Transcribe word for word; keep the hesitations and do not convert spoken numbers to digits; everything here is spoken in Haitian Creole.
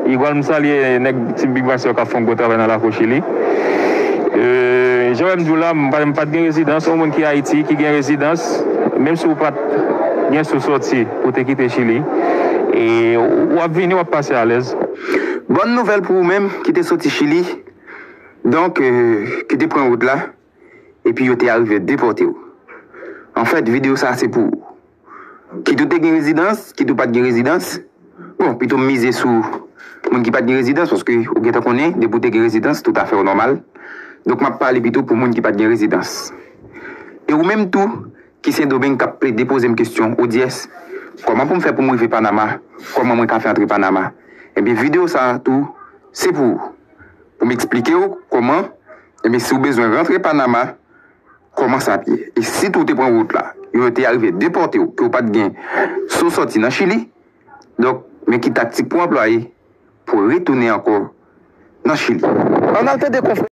Igual m salye nèg Team Big Master k ap fè yon gwo travay nan lakou Chili. E, jan w wè m di w la, m pa, m pa t gen rezidans. Yon moun ki Ayiti, ki gen rezidans, menm si w pa t gen sou sòti pou te kite Chili, e, w ap vini, w ap pase alèz. Bòn nouvèl pou ou menm ki te soti Chili, donk, e, ki te pran wout la, epi yo te arive depòte w. Anfèt, videyo sa a se pou ou. Kit ou te gen rezidans, kit ou pa t gen rezidans, bon, pito m mize sou moun ki pa t gen rezidans, paske ou gentan konnen, depi w te gen rezidans, tout afè w nòmal. Donk, m ap pale pito pou moun ki pa t gen rezidans. E ou menm tou, ki Sendomeng, k ap plede poze m kesyon, Odyès, kòman pou m fè pou m rive Panama? Kòman mwen ka fè antre Panama? Ebyen, videyo sa a tou, se pou ou. Pou m eksplike w kòman, ebyen, si w bezwen rantre Panama, kòman sa ap ye. E si tou w te pran wout la, yo te arive depòte w, ke w pa t gen sou sòti nan Chili, donk, men ki taktik pou w anplwaye pou w retounen ankò nan Chili. Ann al tande konfrè.